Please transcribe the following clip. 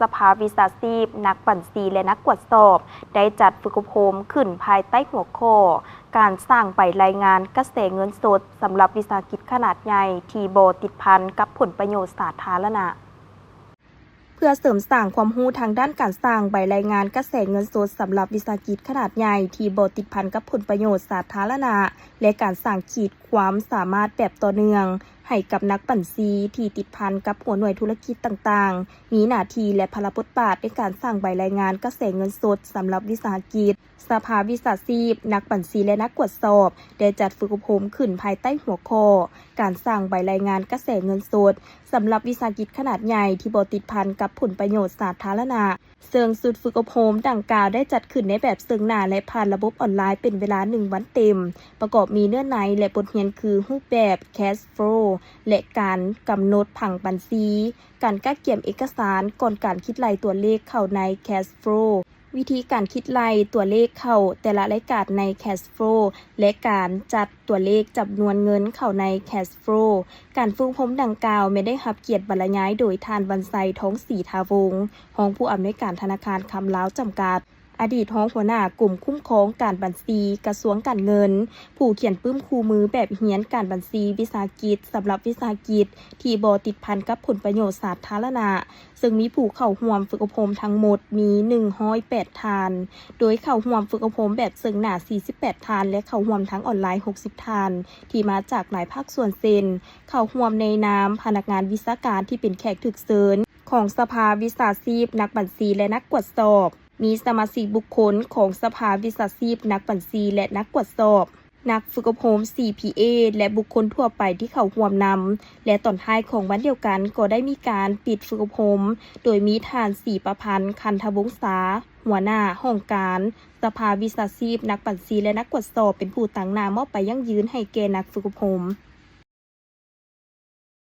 ສະພາວິຊາຊີບ ນັກບັນຊີ ແລະ ນັກກວດສອບ ໄດ້ຈັດຝຶກອົບຮົມຂຶ້ນພາຍໃຕ້ຫົວຂໍ້ ການສ້າງໃບລາຍງານກະແສເງິນສົດສຳລັບວິສາຫະກິດຂະໜາດໃຫຍ່ທີ່ບໍ່ຕິດພັນກັບຜົນປະໂຫຍດສາທາລະນະ. ເພື່ອເສີມສ້າງຄວາມຮູ້ທາງດ້ານການສ້າງໃບລາຍງານກະແສເງິນສົດສຳລັບວິສາຫະກິດຂະໜາດໃຫຍ່ທີ່ບໍ່ຕິດພັນກັບຜົນປະໂຫຍດສາທາລະນະ ແລະ ການສ້າງຂີດຄວາມສາມາດແບບຕໍ່ເນື່ອງໃຫ້ກັບນັກບັນຊີທີ່ຕິດພັນກັບຫົວໜ່ວຍທຸລະກິດຕ່າງໆ ມີໜ້າທີ່ ແລະ ພາລະບົດບາດໃນການສ້າງໃບລາຍງານກະແສເງິນສົດສຳລັບວິສາຫະກິດ. ສະພາວິຊາຊີບ ນັກບັນຊີ ແລະ ນັກກວດສອບ ໄດ້ຈັດຝຶກອົບຮົມຂຶ້ນພາຍໃຕ້ຫົວຂໍ້ ການສ້າງໃບລາຍງານກະແສເງິນສົດສຳລັບວິສາຫະກິດຂະໜາດໃຫຍ່ທີ່ບໍ່ຕິດພັນກັບຜົນປະໂຫຍດສາທາລະນະ, ເຊິ່ງຊຸດຝຶກອົບຮົມດັ່ງກ່າວໄດ້ຈັດຂຶ້ນໃນແບບເຊິ່ງໜ້າ ແລະ ຜ່ານລະບົບອອນລາຍເປັນເວລາໜຶ່ງວັນເຕັມ, ປະກອບມີເນື້ອໃນ ແລະ ບົດຮຽນຄື ຮູບແບບ cash flow ແລະ ການກຳນົດຜັງບັນຊີ, ການກະກຽມເອກະສານກ່ອນການຄິດໄລ່ຕົວເລກເຂົ້າໃນ cash flow, ວິທີການຄິດໄລ່ຕົວເລກເຂົ້າແຕ່ລະລາຍການໃນ cash flow ແລະ ການຈັດຕົວເລກຈຳນວນເງິນເຂົ້າໃນ cash flow. ການຝຶກອົບຮົມດັ່ງກ່າວແມ່ນໄດ້ຮັບກຽດບັນລະຍາຍໂດຍທ່ານ ວັນໄຊ ທອງສີທາວົງ ຮອງຜູ້ອຳນວຍການທະນາຄານຄຳລາວຈຳກັດ, ອະດີດຮອງຫົວໜ້າກົມຄຸ້ມຄອງການບັນຊີ ກະຊວງການເງິນ, ຜູ້ຂຽນປຶ້ມຄູ່ມືແບບຮຽນການບັນຊີວິສາຫະກິດສຳລັບວິສາຫະກິດທີ່ບໍ່ຕິດພັນກັບຜົນປະໂຫຍດສາທາລະນະ, ເຊິ່ງມີຜູ້ເຂົ້າຮ່ວມຝຶກອົບຮົມທັງໝົດມີໜຶ່ງຮ້ອຍແປດທ່ານ, ໂດຍເຂົ້າຮ່ວມຝຶກອົບຮົມແບບເຊິ່ງໜ້າສີ່ສິບແປດທ່ານ ແລະ ເຂົ້າຮ່ວມທາງອອນລາຍຫົກສິບທ່ານ ທີ່ມາຈາກຫຼາຍພາກສ່ວນເຊັ່ນ ເຂົ້າຮ່ວມໃນນາມພະນັກງານວິຊາການທີ່ເປັນແຂກຖືກເຊີນຂອງສະພາວິຊາຊີບ ນັກບັນຊີ ແລະ ນັກກວດສອບ, ມີສະມາຊິກບຸກຄົນຂອງສະພາວິຊາຊີບ ນັກບັນຊີ ແລະ ນັກກວດສອບ, ນັກຝຶກອົບຮົມ ຊີພີເອ ແລະ ບຸກຄົນທົ່ວໄປທີ່ເຂົ້າຮ່ວມນຳ ແລະ ຕອນທ້າຍຂອງວັນດຽວກັນກໍໄດ້ມີການປິດຝຶກອົບຮົມ ໂດຍມີທ່ານ ສີປະພັນ ຄັນທະວົງສາ ຫົວໜ້າຫ້ອງການສະພາວິຊາຊີບ ນັກບັນຊີ ແລະ ນັກກວດສອບ ເປັນຜູ້ຕາງໜ້າມອບໃບຢັ້ງຢືນໃຫ້ແກ່ນັກຝຶກອົບຮົມ.